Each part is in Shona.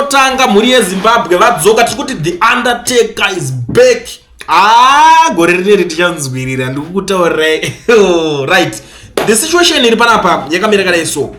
Yatotanga, mhuri yeZimbabwe. Vadzoka. Tiri kuti the Undertaker is back. Ah, gore rineri tichanzwirira, ndikukutaurirai. Right, the situation iri panapa yakamira kadai. So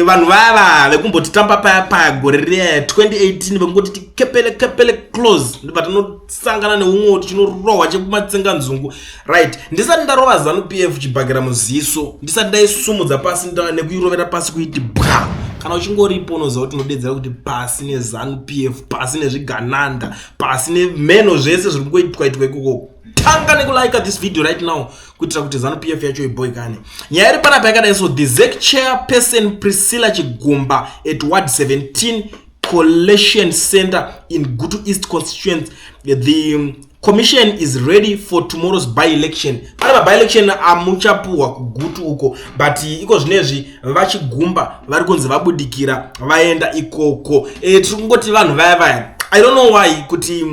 vanhu vava vekumbotitamba paya paya gore riya 2018, vekungoti tikepele kepele close, ndibva tinosangana neumwe tichinorohwa chekumatsenganzungu. Right, ndisati ndarova ZANU PF chibhakera muziso, ndisati ndaisumudza pasi nekuirovera pasi kuiti bwa, kana uchingoripo unoziva kuti unodedzera kuti pasi neZANU PF, pasi nezvigananda, pasi nemheno, zvese zviri kungoitwa itwa ikoko. Tanga nekulike this video right now kuitira kuti ZANU PF yacho iboikane. Nyaya iri panapa yakadai. So the ZEC chairperson Priscilla Chigumba at Ward 17 collation center in Gutu East constituency. The commission is ready for tomorrow's by election. Pane maby election amuchapuhwa kuGutu uko, but iko zvinezvi vaChigumba vari kunzi vabudikira vaenda ikoko. Tiri kungoti vanhu vaya vaya, I don't know why kuti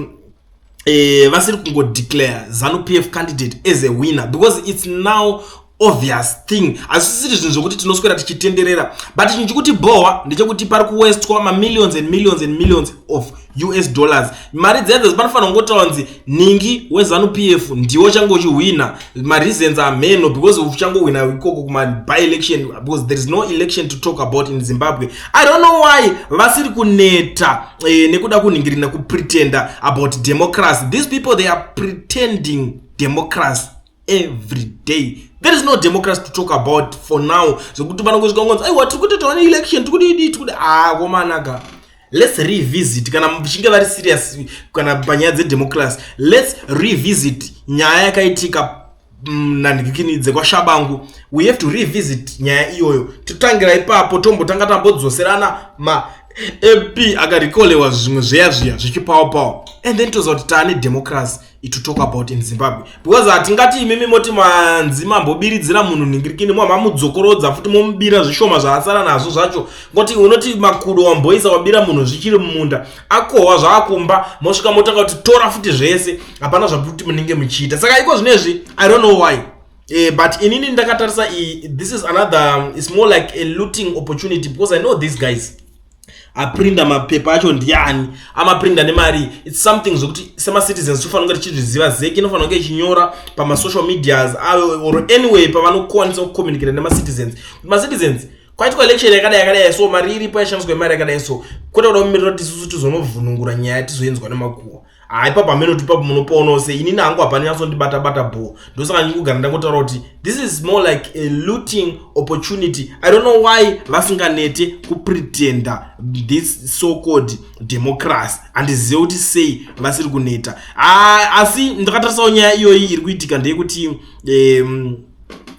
vasiri kungodeclare ZANU PF candidate as a winner, because it's now obvious thing. Hazvisiri zvinhu zvokuti tinoswera tichitenderera, but chinhu chikuti bhohwa ndechekuti pari kuwastwa mamillions and millions and millions of US dollars. Mari dzedzo panofanira kungotaura kunzi ningi weZANU PF ndiwo change uchihwina. Mareasons amheno, because uchangohwina ikoko kumaby election, because there is no election to talk about in Zimbabwe. I don't know why vasiri kuneta nekuda kunhingirina kupretenda about democracy. These people, they are pretending democracy every day. There is no democracy to talk about for now, zvekuti vanongosvika ngonzi, "Aiwa, tiri kutoitawo neelection, tikudidi, tikudi." Ah, komanaka, let's revisit. Kana muchinge vari serious kana panyaya dzedemocracy, let's revisit nyaya yakaitika nanhikini dzekwaShabangu. We have to revisit nyaya iyoyo, totangira ipapo, tombotanga tambodzoserana ma MP akarecallwa, zvimwe zveya zviya zvichipawa pawa, and then toziva kuti taane democracy to talk about in Zimbabwe, because hatingati imimi moti manzi mambobiridzira munhu nhingirikini, mamudzokorodza futi, momubira zvishoma zvaasara nazvo zvacho. Ngoti unoti makudo wamboisa, wabira munhu zvichiri mumunda, akohwa zvaakumba, mosvika motanga kuti tora futi zvese. Hapana zvaputi munenge muchiita. Saka iko zvinezvi I don't know why. But inini ndakatarisa, this is another, it's more like a looting opportunity, because I know these guys aprinda mapepa acho ndiani, amaprinda nemari. It's something zvokuti semacitizens tofanira kunge tichizviziva. ZEC inofanira kunge ichinyora pamasocial medias ayo or anyway pavanokwanisa kucommunicata nemacitizens kuti macitizens, kwaitwa election yakadai yakadai, so mari iripo yashandiswa imari yakadai. So kwete kuda kumirira kuti isusu tizonovhunungura nyaya, tizoenzwa nemakuhwa. Hai, ipapo hameno kuti ipapo munopoonawo sei. Inini hangu hapana nyatsondibata bata bho, ndosaka ndikugara ndangotaura kuti this is more like a looting opportunity. I don't know why vasinganete kupretenda this so called democracy. Handizive kuti sei vasiri kuneta. Asi ndakatarisawo nyaya iyoyi iri kuitika ndeyekuti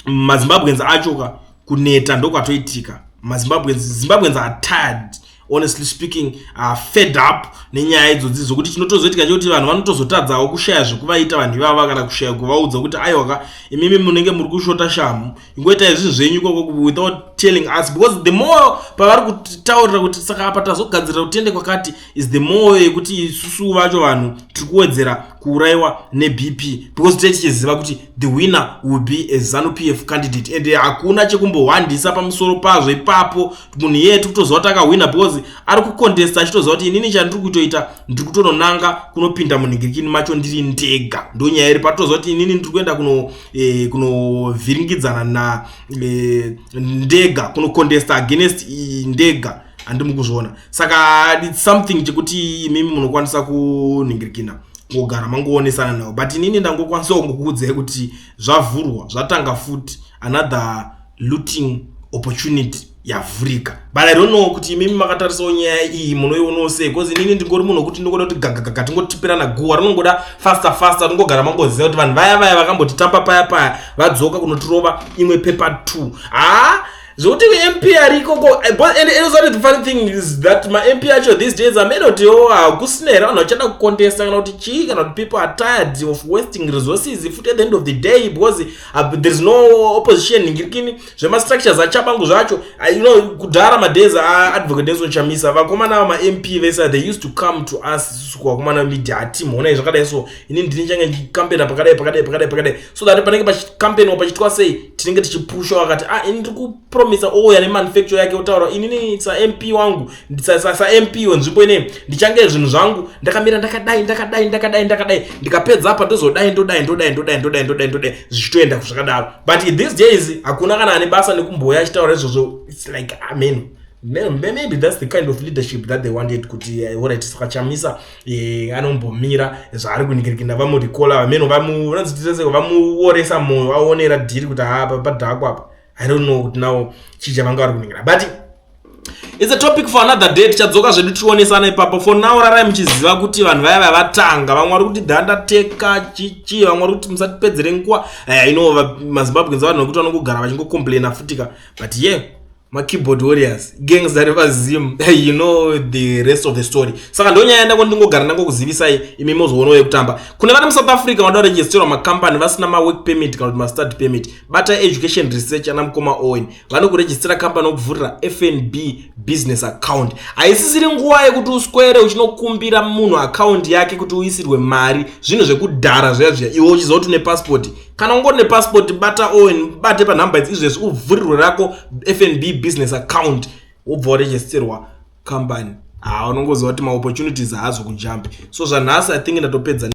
maZimbabweans acho ka, kuneta ndokwatoitika. MaZimbabweans, Zimbabweans are tired, honestly speaking, are fed up nenyaya idzodzi, zvokuti chinotozoitika chekuti vanhu vanotozotadzawo kushaya zvekuvaita vanhu ivava, kana kushaya kuvaudza kuti, "Aiwaka, imimi munenge muri kushota shamu, ingoitai zvinhu zvenyu ikoko without telling us," because the more pavari kutaurira kuti saka apa tazogadzirira kutende kwakati, is the more yekuti isusu vacho vanhu tiri kuwedzera kuurayiwa neBP, because tee tichiziva kuti the winner will be a ZANU PF candidate and hakuna chekumbohwandisa pamusoro pazvo ipapo. Munhu iyeye tiri kutoziva kuti akahwina, because ari kucontesta achitoziva kuti inini chandiri kutoita, ndiri kutononanga kunopinda munhingirikini macho ndiri ndega. Ndo nyaya iri patoziva kuti inini ndiri kuenda kunovhiringidzana na ndega, kunocontesta against ndega. Handimi kuzviona? Saka it's something chekuti imimi munokwanisa kunhingirikina, kungogara mangoonesana navo, but inini ndangokwanisa kungokuudzai kuti zvavhurwa, zvatanga futi, another looting opportunity yavhurika. But I don't know kuti imimi makatarisawo nyaya iyi munoionawo sei, because inini ndingori munhu wekuti ndingoda kuti gagagaga, tingotipirana guhwa rinongoda faster faster. Tingogara mangoziva kuti vanhu vaya vaya vakambotitamba paya paya vadzoka kunotirova imwe paper 2. Ha, zvokuti MP ari ikoko, and the funny thing is that maMP acho these days amene kuti o hakusina here vanhu vachada kucontesta kana kuti chii, kana kuti people are tired of wasting resources futi at the end of the day, because there is no opposition ngirikini zvemastructures aChabangu zvacho. Kudhara madays aAdvocate Nelson Chamisa, vakomana vamaMP vese, they used to come to us isusu kuvakomana media, "Ati muona zvakadai, so ini ndini change ndichikampena pakadai pakadai pakadai pakadai," so that panenge pachikampeniwa pachitwa sei, tinenge tichipusha. Vakati, "Ah, ini ndiri kuproducer Anopromisa, ouya nemanifesto yake, otaura, "Inini saMP wangu, saMP wenzvimbo inei, ndichange zvinhu zvangu ndakamira ndakadai, ndakadai, ndakadai, ndakadai, ndikapedza apa ndozodai, ndodai, ndodai, ndodai, ndodai, ndodai, ndodai," zvichitoenda zvakadaro. But these days hakuna kana ane basa nekumbouya achitaura izvozvo. It's like, amen, maybe that's the kind of leadership that they wanted, kuti alright, saka Chamisa anombomira zvaari kunikirikina, vamurecalla, vameno vamuoresa mwoyo, vaonera dhiri kuti hapa padhakwa apa. I don't know kuti now chii chavanga vari kuningira, but it's a topic for another day. Tichadzoka zvedu tichionesana ipapo. For now, rarai muchiziva kuti vanhu vaya vavatanga, vamwe vari kuti the Undertaker chichi, vamwe vari kuti musatipedzere nguva. Ino maZimbabweans vanhu vekuti vanongogara vachingocomplaina futika. But yeah, makeyboard warriors, gangs ari paZim, you know the rest of the story. Saka ndonyaya ndako ndingogara ndangokuzivisai, imi mozoonawo yekutamba. Kune vari muSouth Africa vanoda kuregisterwa makambani vasina mawork permit kana kuti mastudy permit, bata Education Research, ana mukoma Owen vanokurejistera kambani, okuvhurira FNB business account. Haisisiri nguva yekuti uswere uchinokumbira munhu account yake kuti uisirwe mari. Zvinhu zvekudhara zviya zviya. Iwe uchiziva kuti une passport, kana ungori nepassport, bata Owen, bate panhamba idzi izvezvi, uvhurirwe rako FNB business account, wobva waregisterwa company. Ha, unongoziva kuti maopportunities haazokujambi. So zvanhasi, I think ndatopedza.